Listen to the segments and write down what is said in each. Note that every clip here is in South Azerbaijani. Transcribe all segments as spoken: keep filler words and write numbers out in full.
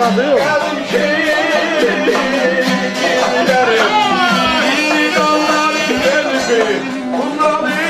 قدیم شئیلری، ایرانلاری، قلبی، بونلاری،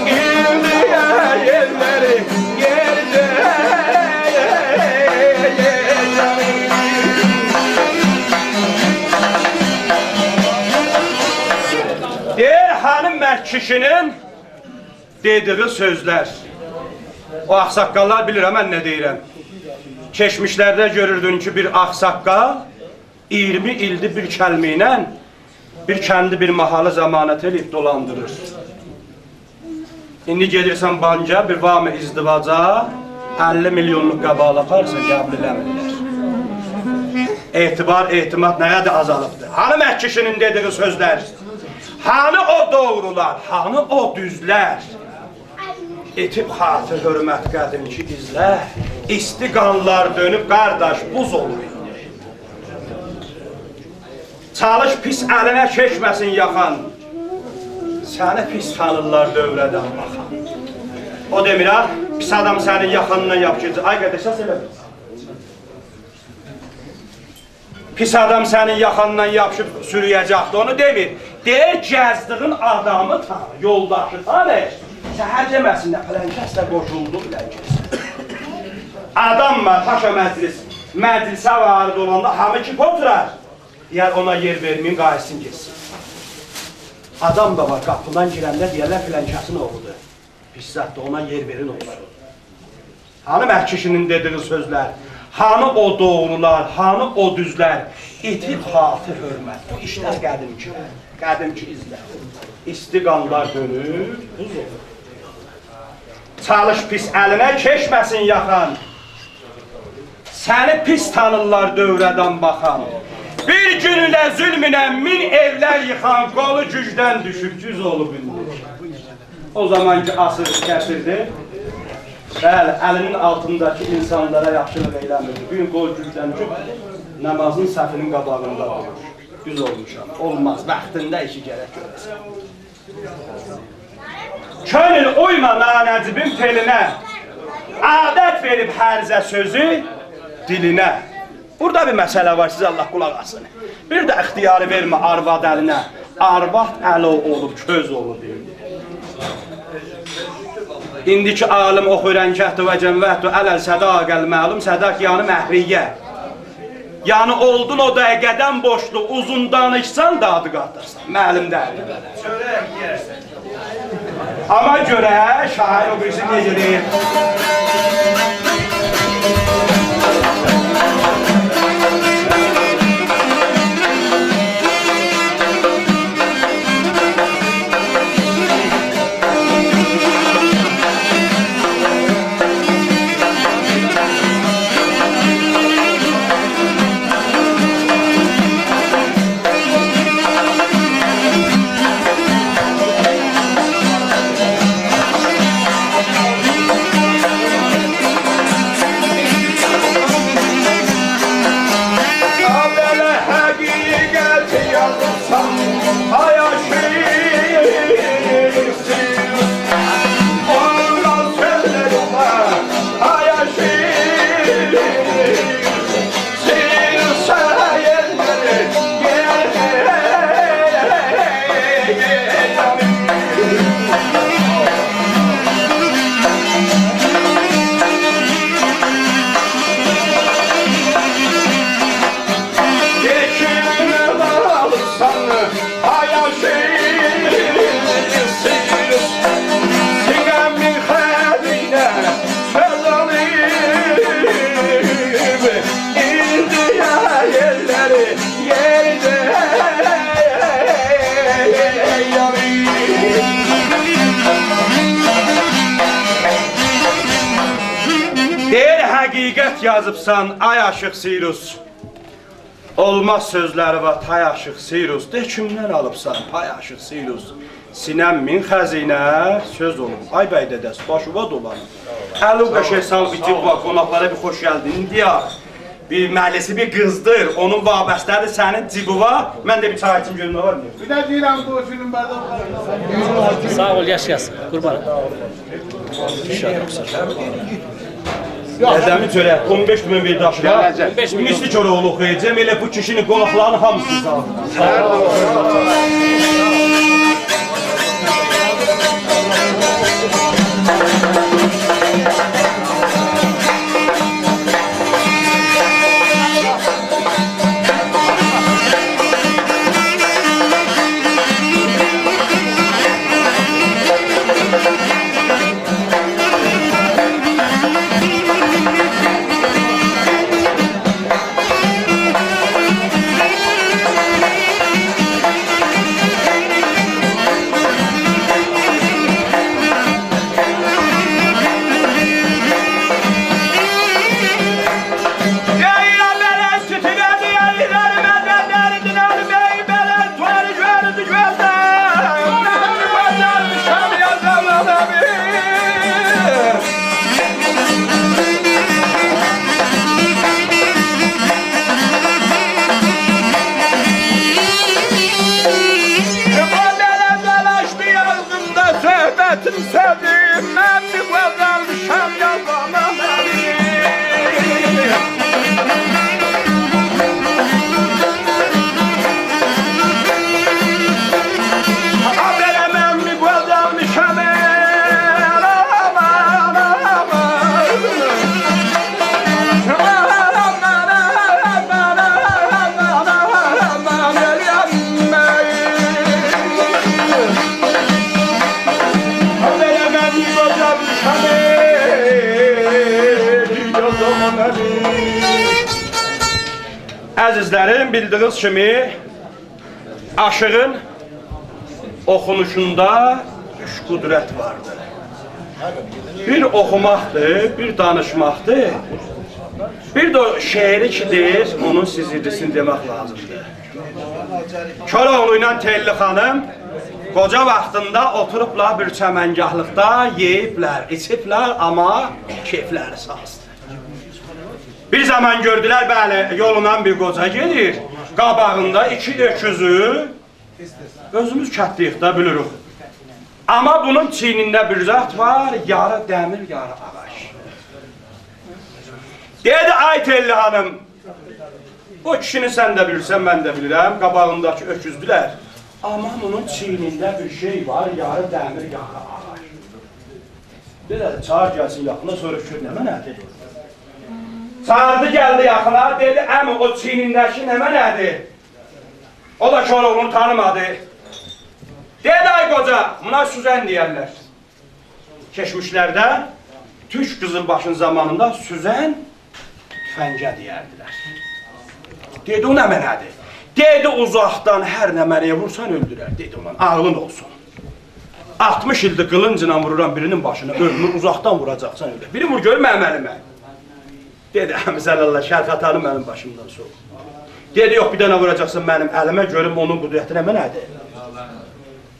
ایندی یئرلری، یئرده. دئییر، هانی مک‌کیشی‌نین دئدیگی سؤزلر. او آغ‌ساققاللار بیلیر ها من نه دئییرم. کئچمیشلرده گؤروردون کی، بیر آغ‌ساققال اییرمی ایلدیر بیر کلمه ایله بیر کندی، بیر ماحالی ضمانت ائله‌ییب دولاندیریر. ایندی گئدیرسن بانکا، بیر وام ازدواجا اللی میلیونلوق قاباغی آپاریرسان، قبول ائله‌میرلر. اعتبار، اعتماد نه قدر آزالیبدیر؟ هانی مک‌کیشی‌نین دئدیگی سؤزلر؟ هانی او دوغرولار؟ هانی او دوزلر؟ ایتیب خاطر حؤرمت قدیمکی ایزلر، ایستی قانلار دؤنوب، قارداش، بوز اولوب ایندی. چالیش پیس الینه کئچمه‌سین یاخان، سنی پیس تانیرلار دؤوره‌دن باخان. او دئمیر ها، پیس آدام سنین یاخاندان یاپیشاجاق. آی قارداش، سس ائله‌مه. پیس آدام سنین یاخاندان یاپیشیب سورویه‌جکدی، اونو دئمیر. دئییر، گزدیگین آدامی تانی، یولداشی تانی. سحر دئمه‌سین ده، فلان کس ده قوشولدو فلان کسه. آدام وار، پاشا مجلس، مجلسه وارد اولاندا هامی کیپ اوتورار. دئیر، اونا یئر وئرمه‌یین، قاییتسین گئتسین. آدام دا وار، قاپیدان گیرنده دئیرلر، فلان کسین اوغلودور. پیس زاددیر، اونا یئر وئرین اولسون. هانی مک‌کیشی‌نین دئدیگی سؤزلر؟ هانی او دوغرولار؟ هانی او دوزلر؟ ایتیب خاطر حؤرمت، بو ایشلر قدیمکی‌لر، قدیمکی ایزلر. ایستی قانلار دؤنوب، بوز اولوب. چالیش پیس الینه کئچمه‌سین یاخان، سنی پیس تانیرلار دؤوره‌دن باخان. بیر گونله ظلمونن مین ائولر ییخان، قولو گوجدن دوشوب، دوز اولوب ایندی. او زامان کی آسیردی، کسیردی، بلی، الی‌نین آلتینداکی اینسانلارا یاخشیلیق ائله‌میردی. بو گون قول گوجدن دوشوب، نمازین صفینین قاباغیندا دورور. دوز اولموشام. اولماز، واختیندا ایشی گرک گؤره‌سن. کؤنول اویما نانجیبین تئلینه، عادت وئریب هرزه سؤزو دیلینه. بورادا بیر مسئله وار، سیز الله قولاق آسین. بیر ده اختیاری وئرمه آرواد الینه. آرواد الو اولوب، کؤز اولوب ایندی. ایندی کی عالیم اوخویور: «انکحت و جمعت علی الصداق المعلوم»، صداق یعنی مهریه. یعنی اولدون او دقیقه‌دن بورجلو، اوزون دانیشسان دادی قاتارسان. معلوم دئییل. آمما گؤرک شاعر او بیریسی نئجه دئییر. بئله حقیقتی یازیبسان، آی عاشیق، اونلار سؤزلر اولار، آی عاشیق. سینه‌مین خزینه سؤز اولوب، ایندی یا یئرلری، یئرده یانیر. دئییر، حقیقت یازیبسان، آی عاشیق سیروس. اولماز سؤزلری وار، تای عاشیق سیروس. دئ کیمدن آلیبسان، پای عاشیق سیروس؟ سینه‌مین خزینه سؤز اولوب. آی بی دده‌سی، باشیوا دولانیم. الین قشنگ سال بیتیب، باخ، قوناقلارا بیر خوش گلدین دئیه. بیر مجلسی بیر قیزدیر، اونون وابسته‌دیر سنین جیبیوا. من ده بیر چای ایچیم گؤروم نه وار، نه یوخ. بیر ده دئییرم، بو اوچونون برداشت. ساغ اول، یاشایاسان. قوربان. قدمی چؤرک، اون بئش تومن وئر داشینا. گله‌جک. میسلی کوراوغلو اوخویاجاغام، ائله بو کیشی‌نین قولاقلاری‌نین هامیسینی ساغ. صحبتیم سنیم، من بیر قوجالمیشام، یازانا منی. آ، بئله من بیر قوجالمیشام، آمان، آمان. عزیزلریم، بیلدیگینیز کیمی، آشیغین اوخونوشوندا اوچ قدرت واردیر. بیر اوخوماقدیر، بیر دانیشماقدیر، بیر ده او شعری کی دئییر، اونون سیزیرلیسینی دئمک لازیمدیر. کوراوغلو ایله تئللی خانیم قوجا واختیندا اوتوروبلار بیر چمنگاهلیقدا، یئییبلر، ایچیبلر، آمما کئیفلری سازدیر. بیر زامان گؤردولر، بلی، یولوندان بیر قوجا گئدیر، قاباغیندا ایکی اؤکوزو، اؤزوموز کتده‌ییک ده، بیلیریک. آمما بونون چیینینده بیر زاد وار، یاری دمیر، یاری آغاج. دئدی: «آی تئللی خانیم، بو کیشینی سن ده بیلیرسن، من ده بیلیرم، قاباغینداکی اؤکوزدولر. آمما بونون چیینینده بیر شئی وار، یاری دمیر، یاری آغاج.» دئدی: «چاغیر گلسین یاخینا، سوروش گؤر نمنه‌دیر.» چاغیردی، گلدی یاخینا، دئدی: «عمی، او چیینینده‌کی نمنه‌دیر؟» او دا کوراوغلونو تانیمادی. دئدی: «آی قوجا، بونا سوزن دئیرلر.» کئچمیشلرده تورک قیزیلباشین زامانیندا سوزن توفنگه دئیردیلر. دئدی: «او نمنه‌دیر؟» دئدی: «اوزاقدان هر نمنه‌یه وورسان اؤلدورر.» دئدی: «اولان عاغلین اولسون. آلتمیش ایلدیر قیلینجلا وورورام بیرینین باشینا، اؤلمور، اوزاقدان ووراجاقسان اؤلدورر. بیری وور گؤروم منیم المه.» دئدی: «عمی، سن الله، شرخ آتانی منیم باشیمدان سوو.» دئدی: «یوخ، بیر دنه ووراجاقسان منیم الیمه، گؤروم اونون قدرتی نمنه‌دیر.»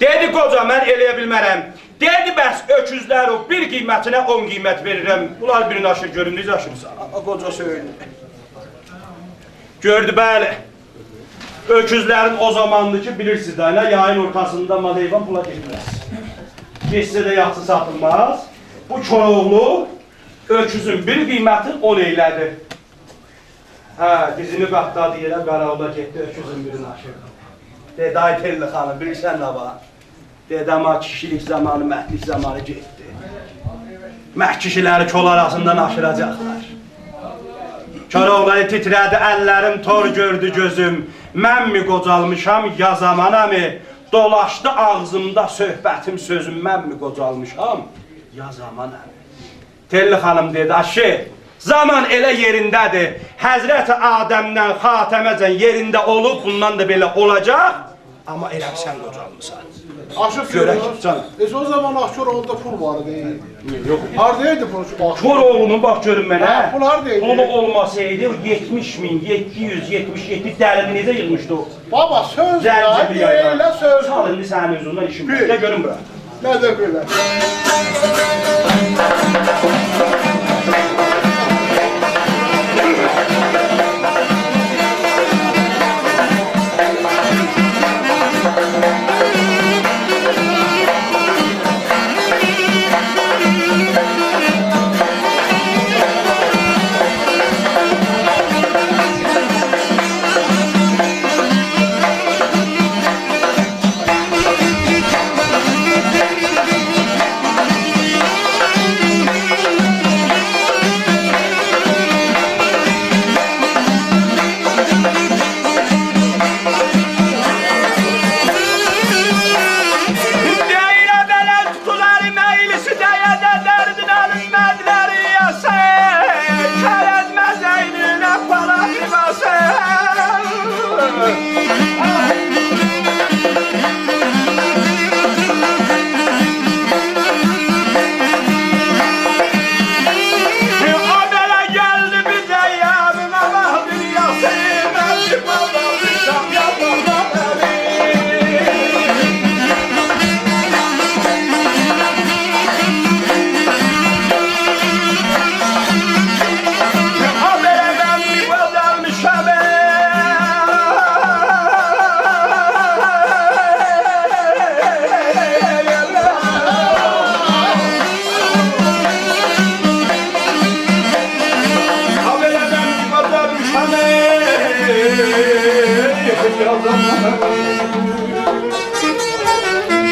دئدی: «قوجا، من ائلیه بیلمرم.» دئدی: «بس اؤکوزلری بیر قیمتینه اون قیمت وئریرم. بونلاری بیرینی آشیر گؤروم، نئجه آشیریرسان؟» آ، قوجا سؤیوندو. گؤردو، بلی. اؤکوزلرین او زاماندیر کی، بیلیرسینیز ده، نه، یایین اورتاسیندا مال حیوان پولا گئتمز. گئتسه ده یاخشی ساتیلماز. بو کوراوغلو اؤکوزون بیر قیمتین اون ائیله‌دی. هه، دیزینی قاتلادی یئره، قاراوولا گئتدی، اؤکوزون بیرینی آشیردی. دئدی: «آی تئللی خانیم، بیلیرسن نه وار؟» دئدی: «آمما کیشیلیک زامانی، مردلیک زامانی گئتدی. مرد کیشیلری کول آراسیندان آشیراجاقلار.» کوراوغلو تیتره‌دی، اللریم تور گؤردو گؤزوم. من می قوجالمیشام، یا زامان عمی؟ دولاشدی آغزیمدا صحبتیم، سؤزوم، من می قوجالمیشام، یا زامان عمی؟ تئللی خانیم دئدی: «آ کیشی، زامان ائله یئرینده‌دیر. حضرت آدمدن خاتمه‌جن یئرینده اولوب، بوندان دا بئله اولاجاق. آمما ائله بیل سن قوجالمیسان.» آشیق گؤرک، گؤرور. جانیم. ائ، او زامان آشیق اولاندا پول وار ایدی. یوخ. هاردایدی پول؟ آشیق. کوراوغلونون، باخ گؤروم منه. هه، پول هاردایدی؟ پولو اولماسایدی، او یئتمیش مین یئددی یوز یئتمیش یئددی دلینی نئجه ییغمیشدی او؟ بابا، سؤز زنجیبیل ده، یاییلا. ائله سؤز. سالین، سنین اؤزوندن ایشیم وار. بیر. گل گؤروم بورا. نه ده بئله.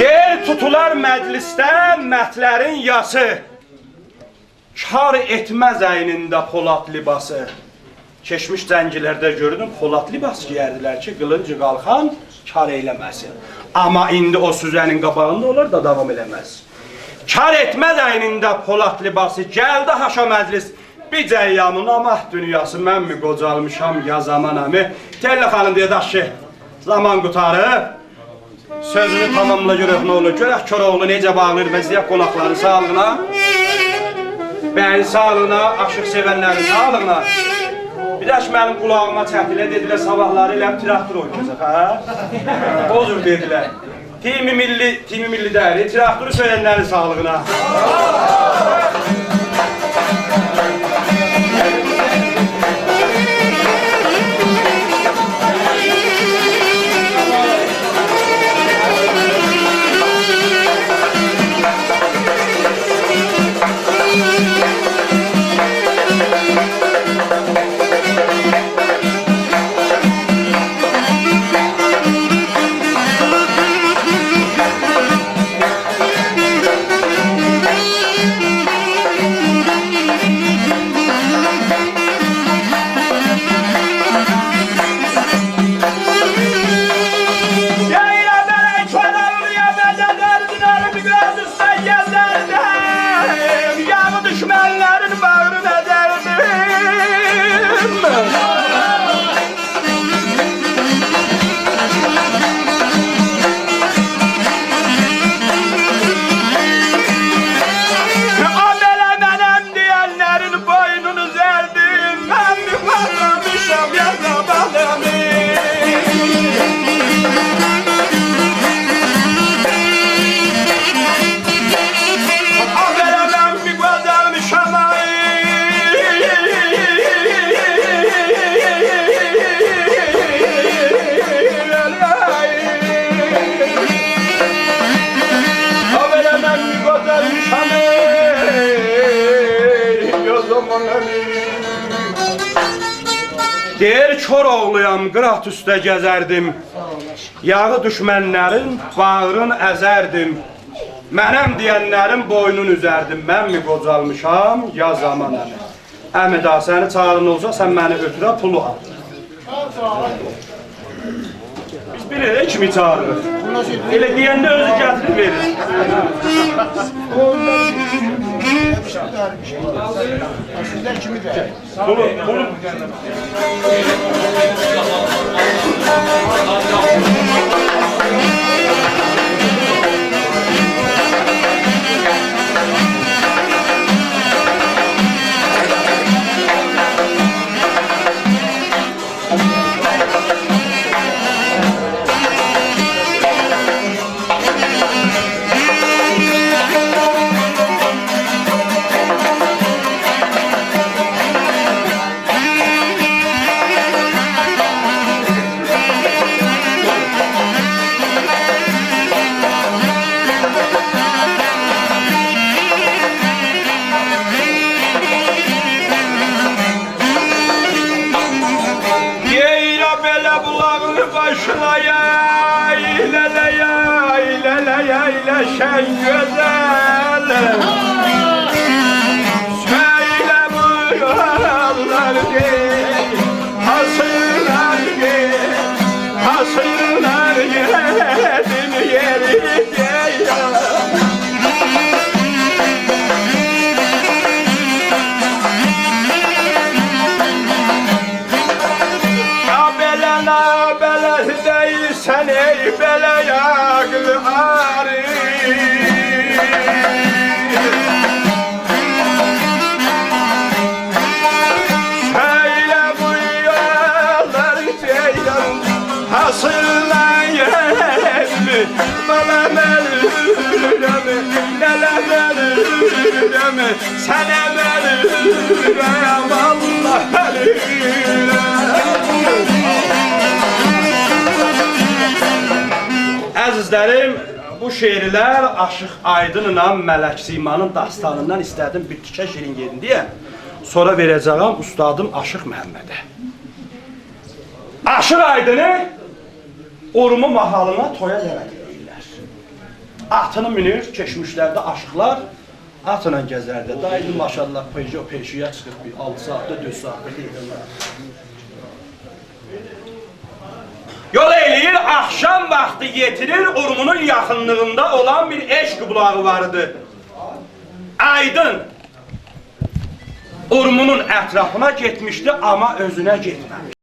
دئییر، توتولار مجلسده مردلرین یاسی، کار ائتمز اینینده پولاد لباسی. کئچمیش جنگلرده گؤردوم، پولاد لباس گئیردیلر کی، قیلینجی قالخان کار ائله‌مه‌سین. آمما ایندی او سوزنین قاباغیندا اولار دا داوام ائله‌مز. کار ائتمز اینینده پولاد لباسی، گلدی حاشا مجلس. بیر جیامین آماه دونیاسی، من می قوجالمیشام یا زامانه می؟ تئللی خانیم دئییر، داش کی، زامان قوتاریب. سؤزونو تاماملا گؤرک نه اولور. گؤرک کوراوغلو نئجه باغلاییر وضعیت قوناقلارین ساغلیغینا، بیین ساغلیغینا، آشیق سئونلرین ساغلیغینا. بیر ده کی، منیم قولاغیما چکدیلر، دئدیلر، صاباحلاری ائله تراکتور اوینایاجاق، هه؟ او جور دئدیلر. تیم ملی، تیم ملی دئییل، تراکتورو سؤیونلرین ساغلیغینا. دئییرم، بلک کؤنلوم، یا مدد ائدیلر، بیر گؤز اوسته گزردیم، یاغی دوشمنلرین باغرین ازردیم. آ، بئله منم دئینلرین بوینونو اوزردیم، من بیر باغلامیشام یا زامانه می؟ آ، بئله من بیر قوجالمیشام، آی. آ، بئله من بیر قوجالمیشام، آی، یا زامانه می؟ دئییر، کوراوغلویام، قیرات اوسته گزردیم، یاغی دوشمنلرین باغرین ازردیم. منم دئینلرین بوینون اوزردیم. من می قوجالمیشام، یا زامانه می؟ عمی، دا سنی چاغیران اولسا، سن منی اؤتوره پولو آل. بیز بئله کیمی چاغیریریق. ائله دئینده اؤزو گتیریر، وئریر. سیزلر کیمی دئییل. بولون، بولون. دئییر، بئله بولاغین باشینا، آی له‌له‌ی، آی له‌له‌ی، آی له‌شن گؤزل. سؤیله بو یوللار دئییل، حاصیللار دئییل، حاصیللار یئدیم یئری دئییل. نابلد، نابلد دئییلسن، ای بئله عاغلی آری. سؤیله بو یوللار دئییل، حاصیللار یئدیمی؟ بالام، اؤلورم، له‌له‌م، اؤلورم، سنه اؤلورم، آللاه، اؤلورم. عزیزلریم، بو شعرلر آشیق آیدینلا ملک سیمانین داستانیندان ایسته‌دیم بیر تیکه شیرین یئرین دئیم. سونرا وئره‌جه‌یم اوستادیم آشیق محمده. آشیق آیدینی اورمو ماحالینا تویا دعوت ائدیرلر. آتینی مینیر، کئچمیشلرده آشیقلار آتلا گزردی. دا ایندی ماشاالله پژو، پژویا چیخیب بیر آلتی ساعاتدا، دؤرد ساعاتدا گئدیرلر. یول ائله‌ییر، آخشام واختی یئتیریر، اورمونون یاخینلیغیندا اولان بیر عشق بولاغی واریدی. آیدین اورمونون اطرافینا گئتمیشدی، آمما اؤزونه گئتمه‌میشدی.